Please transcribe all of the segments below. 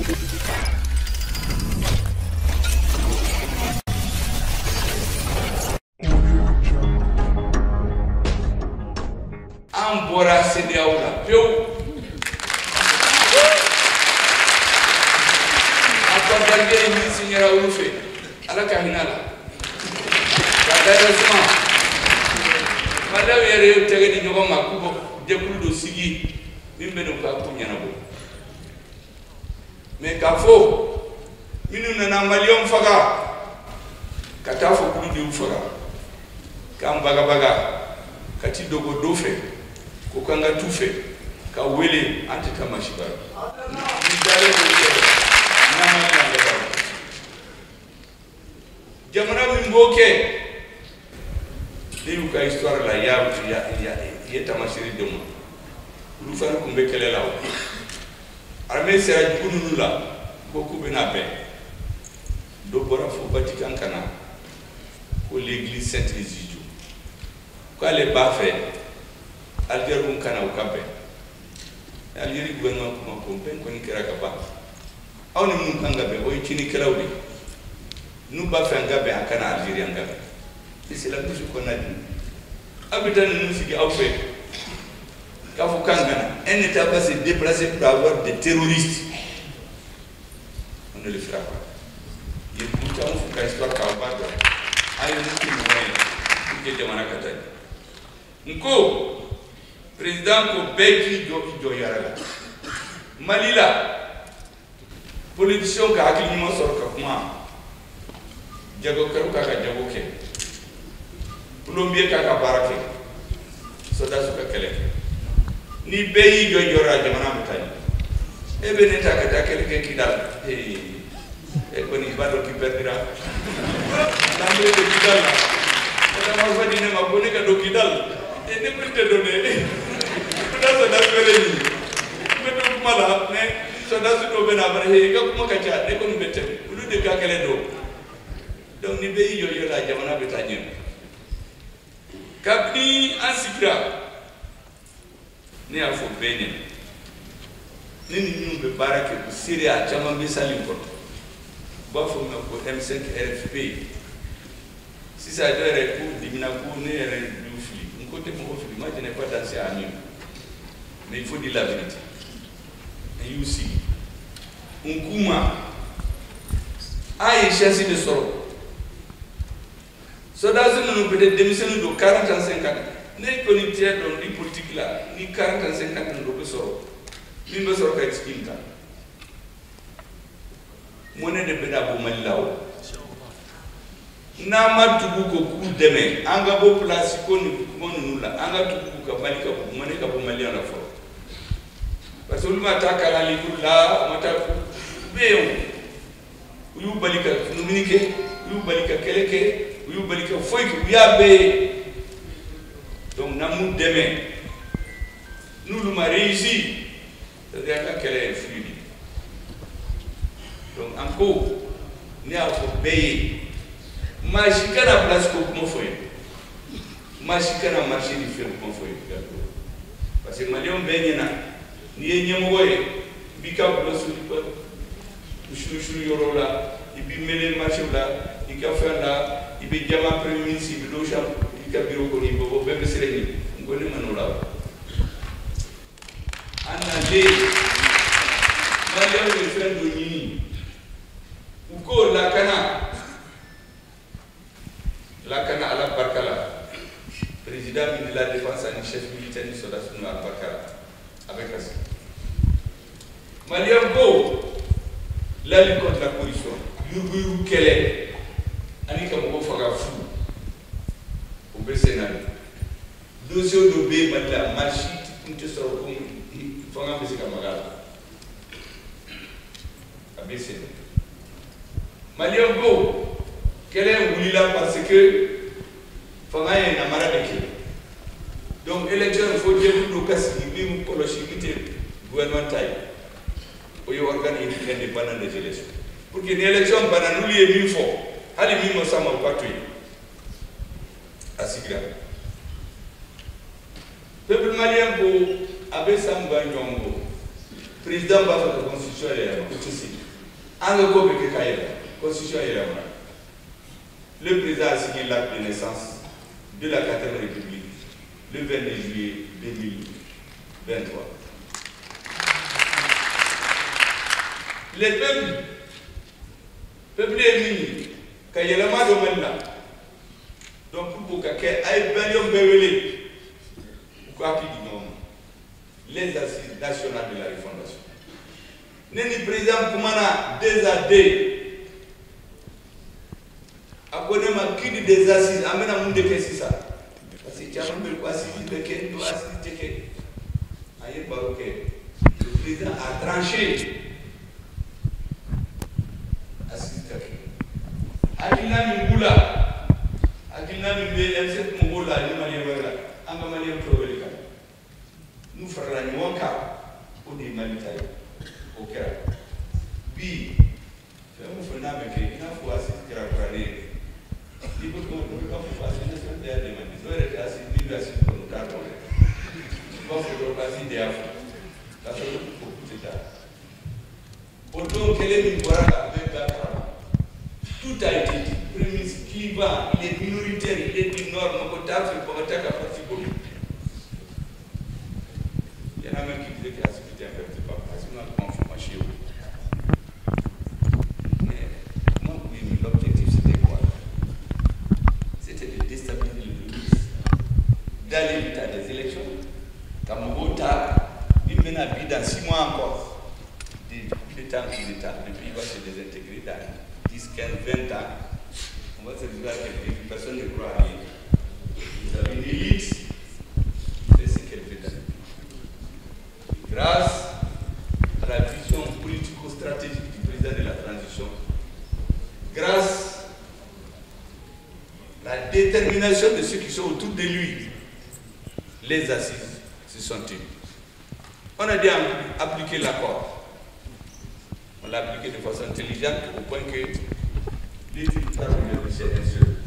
An bɔra CEDEAO la pewu. Accord d'Alger min signera olu fɛ, Ala ka hinɛ a la. Ka da suma. Maliyɛnw yɛrɛ y'u tɛgɛ di ɲɔgɔn ma k'u bɛ jɛkulu dɔ sigi min bɛ n'u ka ko ɲɛnabɔ. Mais k'a fɔ minnu nana maliyɛnw faga ka taa fɔ k'olu de y'u faga, k'an bagabaga ka ti dogo dɔ fɛ ko k'an ka t'u fɛ ka wele, an tɛ taa maa si bara. Ni dalen b'o kɛ n'an ma ɲɛ, an bɛ baara. Jamana min b'o kɛ, ne y'u ka histoire la ya ya ya i ye taamasiyɛn d'u ma, olu fana tun bɛ kɛlɛ la. O armée sera jugu ninnu la ko k'u bɛna bɛn, dɔ bɔra fo Vatican ka na ko l'église Saint-Egidio k'ale b'a fɛ Algériens ka na u ka bɛn. Algérie gouvernement kuma ko bɛn kɔni kɛra ka ban, aw ni mun kan ka bɛn, o ye tiɲɛnikɛlaw de ye. N'u b'a fɛ an ka bɛn, a ka na Algérie an ka bɛn. Et c'est la même chose qu'on a dit. Aw bɛ taa ninnu sigi aw fɛ k'a fɔ k'an ka na. Un État va se déplacer pour avoir des terroristes? On ne le fera pas. I ye kun caman f'u ka histoire k'aw b'a dɔn, an ye mun kɛ ɲɔgɔn ye pour que jamana ka taa ɲɛ. N ko président ko bɛɛ k'i jɔ i jɔ yɛrɛ la. Mali la, politicien ka hakili ɲuman sɔrɔ ka kuma, jagokɛlaw k'a ka jago kɛ, plombier k'a ka baara kɛ, soldats ka kɛlɛ kɛ. Ni bɛɛ y'i jɔ i jɔyɔrɔ la, jamana bɛ taa ɲɛ. E bɛ ne ta ka taa kɛlɛ kɛ Kidal, e kɔni i b'a dɔn k'i perdira. N'an bɛ don Kidal la, ka taa marifa di ne ma ko ne ka don Kidal, e ne kɔni tɛ don dɛ. N bɛ taa soldats wɛrɛ ɲini, n bɛ to kuma la, mais soldats dɔw bɛ na fana, i ka kuma ka ca, ne kɔni bɛ tɛmɛ, olu de ka kɛlɛ don. Donc ni bɛɛ y'i jɔ i jɔyɔrɔ la, jamana bɛ taa ɲɛ. Kabini an sigira, ne y'a fɔ bɛɛ ɲɛna, ne ni minnu bɛ baara kɛ, u seere, a caman bɛ salle in kɔnɔ, u b'a fɔ min ma ko M5 RFP. Sisan dɔw yɛrɛ k'u dimina ko ne yɛrɛ y'u fili. N ko tɛ mɔgɔ fili, moi je n'ai pas dansé à nu, mais il faut dire la vérité. N y'u sigi, n k'u ma an ye chance de sɔrɔ. Soldats ninnu, peut-être denmisɛnnin don, 40 ans, 50. Ne kɔni tɛ dɔn ni politique la, ni 40 ans, 50 ans dɔ bɛ sɔrɔ min bɛ sɔrɔ ka risque in ta. Mɔnɛ de bɛna bɔ Mali la. O n'an ma tugu ko k'u dɛmɛ, an ka bɔ place ko ni kuma ninnu la, an ka tugu ka Mali ka bɔ mɔnɛ ka bɔ maliyɛn la fɔlɔ, parce que olu ma taa kalan livre la, u ma taa, u bɛ yen o. U y'u bali ka dumuni kɛ, u y'u bali ka kɛlɛ kɛ, u y'u bali ka foyi kɛ, u y'a bɛɛ ye. Donc n'an m'u dɛmɛ, n'olu ma réussi, c'est-à-dire an ka kɛlɛ ye fu de. Donc an ko, ne y'a fɔ bɛɛ ye, maa si kana place ko kuma fɔ ye, maa si kana marché ni fɛn kuma fɔ ye, parce que maliyɛnw bɛɛ ɲɛna, n'i ye ɲɛmɔgɔ ye, i b'i ka bulon surusuru yɔrɔ la, i b'i mêler marché la, i ka fɛn la, i bɛ jama premier ministre, i bɛ don chambre, i ka bureau kɔnɔ, i bɛ bɔ, bɛɛ bɛ siran ɲɛ. N ko ne ma n'o la o. An nalen, maliyɛnw ye fɛn dɔ ɲini, u k'o lakana lakana. Ala barika la, président ministre de la défense ani chef militaire ni soldats ninnu, ala barika la, a bɛ kasi. Maliyɛn ko la lutte contre la corruption, yuruguyurugu kɛlɛ ani ka mɔgɔ faga fu, o bɛ sen na. Dossier dɔ bɛ yen Mali la, maa si tun tɛ sɔrɔ ko fanga bɛ se ka maga a la, a bɛ sen na. Maliyɛn ko kɛlɛ wulila parce que fanga ye namara de kɛ. Donc élection, fo jɛkulu dɔ ka sigi min kɔlɔsi, min tɛ gouvernement ta ye, o ye organe indépendant des élections, pour que ni élection banna, n'olu ye min fɔ, hali min ma s'a ma, u ka to yen. A sigira. Peuple malien ko a bɛ san 20 ɲɔgɔn bɔ, président b'a fɛ ka constitution yɛlɛma, o tɛ sinsin, an ka ko bɛ kɛ ka yɛlɛ, constitution yɛlɛmana. Le président a signé l'acte de naissance de la 4e République le 22 juillet 2023. Les peuples, peuple ye min ye ka yɛlɛma don Mali la. Donc pour k'o ka kɛ, a ye maliyɛnw bɛɛ wele u ka hakili di ɲɔgɔn ma. Les assises nationales de la refondation. Ne ni président kumana 2 à 2. A ko ne ma quid des assises, an bɛna mun de kɛ sisan? Parce que caman bɛ ko assise bɛ kɛ, ko assise tɛ kɛ. An ye baro kɛ. Le président a tranché. Assise ka kɛ. Hakilina min b'u la, hakilina min bɛ M7 mɔgɔw la ani maliyɛn wɛrɛ la, an ka maliyɛn tɔw wele ka na. N'u farala ɲɔgɔn kan, o de ye Mali ta ye. O kɛra. Bi, fɛn o fɛn n'a bɛ kɛ, i n'a fɔ assise kɛra kuranɛ ye. N'i ko ko i b'a fɔ ko assise nationale de y'a demandé, dɔw yɛrɛ tɛ assise, min bɛ assise kɔnɔ, u t'a dɔn dɛ. U b'a fɔ dɔrɔn ko assise de y'a fɔ. K'a sɔrɔ o kun tɛ taa. O don kelen min bɔra la, bɛɛ b'a kalama. Tout a été dit. Premier ministre clivant, il est minoritaire, il est du nord, mɔgɔ t'a fɛ, mɔgɔ t'a ka parti bolo. Il y en a même qui disaient que Assimi était un parti pas. Assimi n'a pas fɔ ma si o. Mais moi, oui, mais l'objectif c'était quoi? C'était de déstabiliser le ministre, d'aller vite à des élections, ka mɔgɔw ta, min bɛna bi dans 6 mois encore, de coup d'état en coup d'état, le pays va se désintégrer dans 10, 15, 20 ans. On va se retrouver avec quelqu'un, personne ne croit à rien. Vous avez une élite qui fait ce qu'elle fait dans le pays. Grâce à la vision politico-stratégique du président de la transition, grâce à la détermination de ceux qui sont autour de lui, les assises se sont tenues. On a dû appliquer l'accord. On l'a appliqué de façon intelligente au point que les territoires aujourd'hui, c'est un seul.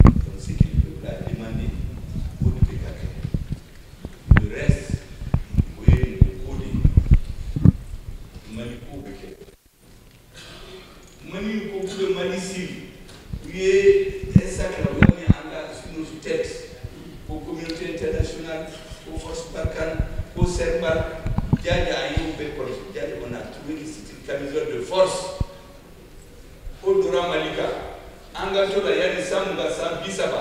Donc ce que le peuple a demandé, au PKK. Le reste, oui, le code, Mali ko bɛ kɛ. Mali ko k'u bɛ Mali siri, u ye sac la, u y'a mis en ka sur nos têtes, ko communauté internationale, ko force Barkhane, ko Serval, Jaja a y'o bɛɛ kɔlɔsi. Jaja, on a trouvé que c'est une camisole de force. O donna Mali kan, an ka to la yanni san 20 san 30,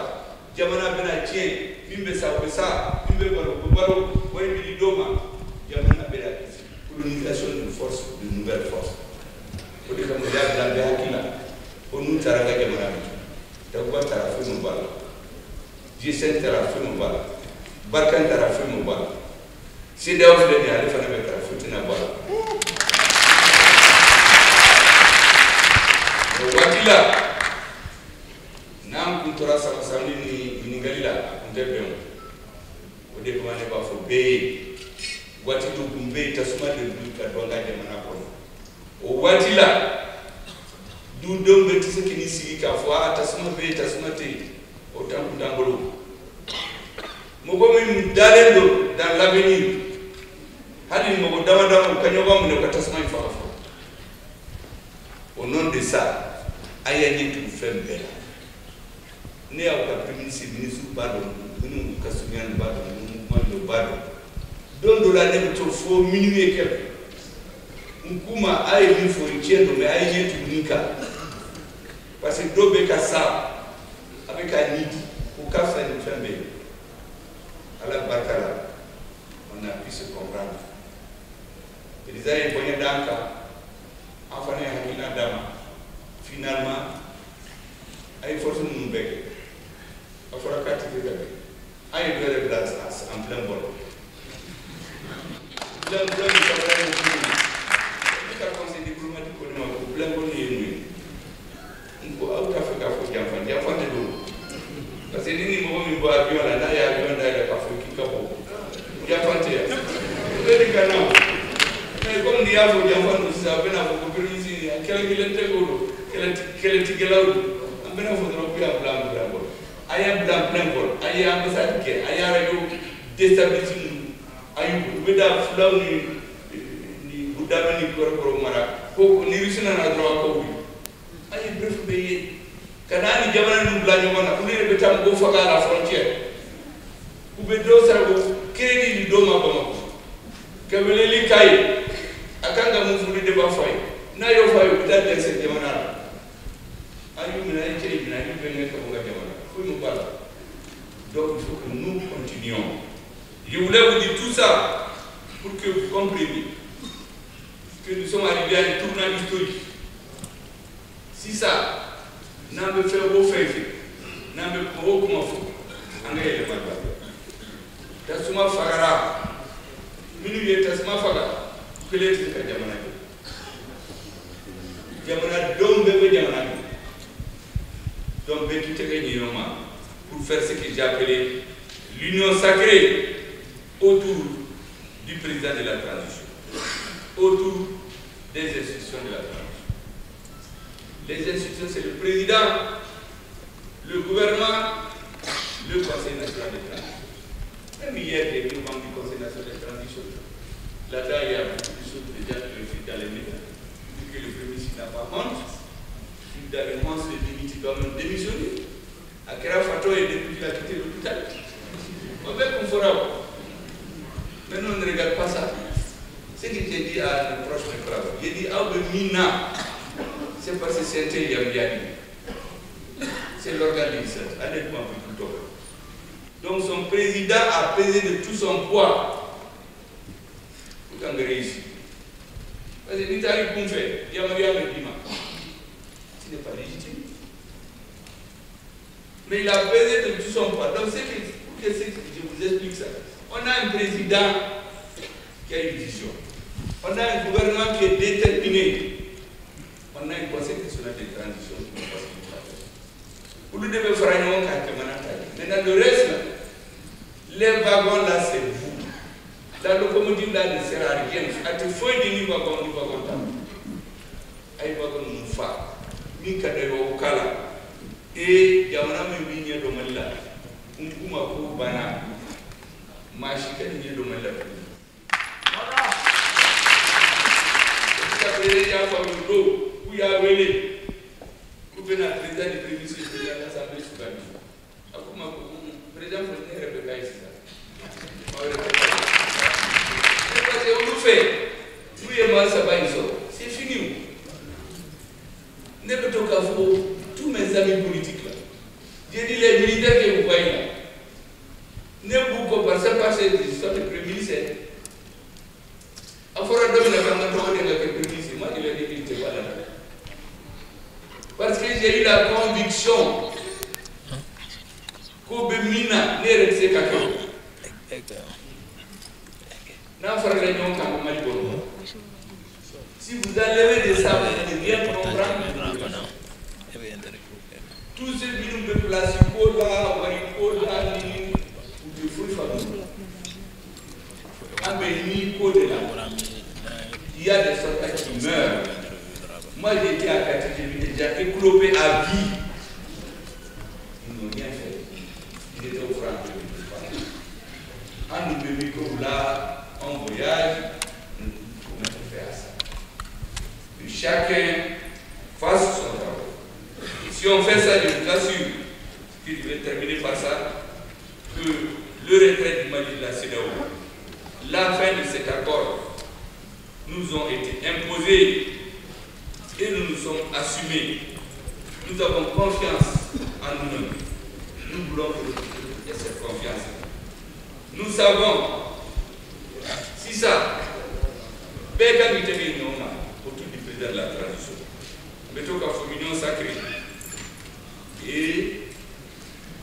jamana bɛna tiɲɛ, min bɛ sa o bɛ sa, min bɛ balo o bɛ balo, wari bɛ di dɔw ma, jamana bɛna kisi. Colonisation de force, de nouvelle force. O de kama u y'a bila bɛɛ hakili la ko n'u taara an ka jamana bɛ to. Takuba taara foyi ma bɔ a la, G5 taara foyi ma bɔ a la, Barkhane taara foyi ma bɔ a la, CEDEAO filɛ nin ye, ale fana bɛ taara foyi tɛna bɔ a la. O waati la, n'an kun tora sama samani ni ɲininkali la, a kun tɛ bɛn o. O de kama ne b'a fɔ bɛɛ ye, waati dɔ kun bɛ yen, tasuma de wuli ka don an ka jamana kɔnɔ. O waati la, dudenw bɛɛ tɛ se k'i sigi k'a fɔ a tasuma bɛ yen, tasuma tɛ yen. O temps kun t'an bolo. Mɔgɔ min dalen don dans l'avenir, hali mɔgɔ dama dama u ka ɲɔgɔn minɛ u ka tasuma in faga fɔlɔ. Au nom de ça, a y'a ɲɛ tugu fɛn bɛɛ la. Ne y'aw ka premier ministre, ministre b'a dɔn, minnu ka surunya b'a dɔn, minnu kuma dɔn b'a dɔn. Don dɔ la ne bɛ to fo minuit et quelque. N k'u ma a ye min fɔ tiɲɛ don, mais a ye ɲɛ tugu nin kan. Parce que dɔw bɛ ka sa, a bɛ ka ɲi di, o ka fisa ni fɛn bɛɛ ye. Ala barika la, on a pu se comprendre. Président ye bonya d'an kan, an fana ye hakilina d'a ma. Finalement, a ye force ninnu bɛɛ kɛ. A fɔra k'a tɛ se ka kɛ. An ye dɔ yɛrɛ bila en plein vol. Plein vol min fɔra ye mun ye? Ne ka conseil diplomatique ko ne ma ko plein vol ye mun ye? N ko aw t'a fɛ k'a fɔ janfa, janfa de don. Parce que ni ni mɔgɔ min bɔ avion la, n'a ye avion dayɛlɛ k'a fɔ k'i ka bɔ, janfa tɛ yan. O bɛɛ de ka na o. Mais comme n'i y'a fɔ janfa don sisan, a bɛna fɔ ko premier ministre kɛlɛ kelen tɛ o don, kɛlɛtigɛlaw don. An bɛna fɔ dɔrɔn k'u y'a bila en plein vol. A y'a bila en plein vol, a ye ambassade kɛ, a ye radio déstabiliser ninnu, a y'u u bɛ taa fulaw ni dugu daminɛ ni kɔrɔkɔrɔ mara ko ni Russie nana dɔrɔn ko wuli an ye preuve bɛɛ ye ka n'a ni jamana ninnu bila ɲɔgɔn na olu yɛrɛ bɛ taa mɔgɔw faga à la frontière u bɛ dɔw sara ko crédit di dɔw ma Bamakɔ ka weleli k'a ye a kan ka mun furu de b'a fɔ a ye n'a y'o fɔ a ye u bɛ taa dɛsɛ jamana la an y'u minɛ an ye cɛ in minɛ an y'u bɛnkɛ ka bɔ ka jamana foyi ma bɔ a la. Donc il faut que nous continuions. Je voulais vous dire tout ça pour que vous compreniez que nous sommes arrivés à un tournant historique. Si ça, n'an bɛ fɛn o fɛn fɛ, n'an bɛ kuma o kuma fɔ, an ka yɛlɛma don a la. Tasuma fagara, minnu ye tasuma faga, kelen tɛ se ka jamana jɔ. Jamanadenw bɛɛ bɛ jamana jɔ. Donc bɛɛ k'i tɛgɛ ɲi ɲɔgɔn ma pour faire ce que j'ai appelé l'union sacrée autour du président de la transition, autour des institutions de la transition. Les institutions, c'est le président, le gouvernement, le Conseil national de transition. Même hier, j'ai vu membre du Conseil national de transition. Là-dedans, il y a beaucoup de choses déjà qui ont été dans les médias. Vu que le Premier ministre n'a pas honte, il a le monstre de limite, il doit même démissionner. A kɛra fatɔ ye depuis qu'il a quitté l'hôpital. On veut qu'on fera. Mais nous, on ne regarde pas ça. Ce que j'ai dit à nos proches mes collègues, j'ai dit, aw bɛ min na, c'est parce que CNT Yambiani. C'est l'organe législatif. Allez, un peu plus tôt. Donc son président a pesé de tout son poids pour qu'on réussisse. Parce que l'Italie qu'on fait, Yamaria Medima, ce n'est pas légitime. Mais il a pesé de tout son poids. Donc, pour que je vous explique ça. On a un président qui a une vision. On a un gouvernement qui est déterminé. On a un conseil national de transition qui ne passe pas. Vous devez faire un Maintenant, le reste, les wagons là, c'est vous. La locomotive là ne sert à rien. A tɛ foyi di ni wagon ni wagon ta. A ye wagon ninnu fa. Min ka d'a ye o k'a la. Ee jamana min b'i ɲɛ dɔn Mali la, n k'u ma ko banna, maa si ka nin ɲɛ dɔn Mali la tuguni. Ka président y'a fɔ o don k'u y'a wele k'u bɛna président du premier ministre président de l'assemblée sugandi. A ko ma ko président fana ne yɛrɛ bɛ k'a ye sisan. Aw yɛrɛ tɛ k'a ye. Parce que olu fɛ n'u ye maa saba in sɔrɔ, c'est fini. Ne bɛ to k'a fɔ tous mes amis politiques là, j'ai dit les militaires que vous voyez là, ne b'u kɔ parce que c'est l'histoire du premier ministre. A fɔra don min na k'an ka tɔgɔ de ka kɛ premier ministre, moi je leur ai dit qu'il n'était pas là. Parce que j'ai eu la conviction ko bɛ min na ne yɛrɛ tɛ se ka kɛ o. N'an farala ɲɔgɔn kan ko Mali bɔ. Si vous enlevez de ça, vous n'allez rien comprendre. Tous ceux minnu bɛ place ko la, wari ko la, ni u tɛ foyi faamu. An bɛ ni ko de la. Il y a des soldats qui meurent. Moi, j'étais à Kati, j'ai vu des gens éclopés à vie. Ils n'ont rien fait. Ils étaient au front. An nous bɛ micro là, en voyage, nous pouvons mettre fin à ça. Que chacun fasse son travail. Et si on fait ça, je vous assure que je vais terminer par ça, que le retrait du Mali de la CEDEAO, la fin de cet accord, nous ont été imposés et nous nous sommes assumés. Nous avons confiance en nous-mêmes. Nous voulons que cette confiance. Nous savons, si ça, bɛɛ kan k'i tɛgɛ ɲɔgɔn ma autour du président de la transition. N bɛ to k'a fɔ union sacrée. Et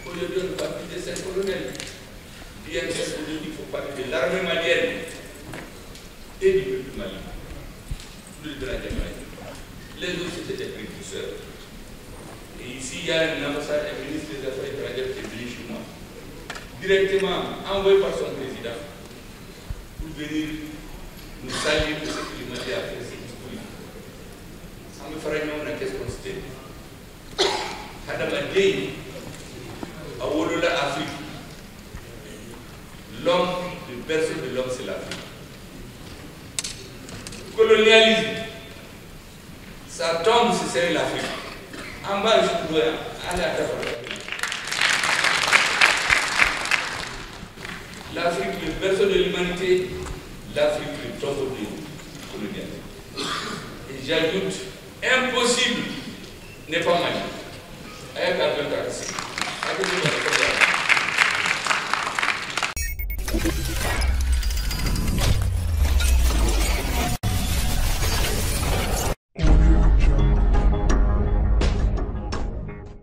aujourd'hui, on ne parle plus de 5 colonels. L'INS aujourd'hui, il faut parler de l'armée malienne et du peuple malien. Plus de la diamant. Les autres, c'était des précurseurs. Et ici, il y a un ambassadeur, un ministre des Affaires étrangères qui est venu chez moi, directement envoyé par son président, pour venir nous saluer pour ce que le Mali a fait, c'est historique. Sans me faire une qu'est-ce qu'on s'était. Hadamaden, a wolola Afrique. L'homme, le berceau de l'homme, c'est l'Afrique. Colonel colonialisme, sa tombe, ce serait l'Afrique. En bas, je dois aller à ta. L'Afrique, le berceau de l'humanité, l'Afrique, le tombeau du colonialisme. Et j'ajoute, impossible n'est pas magique.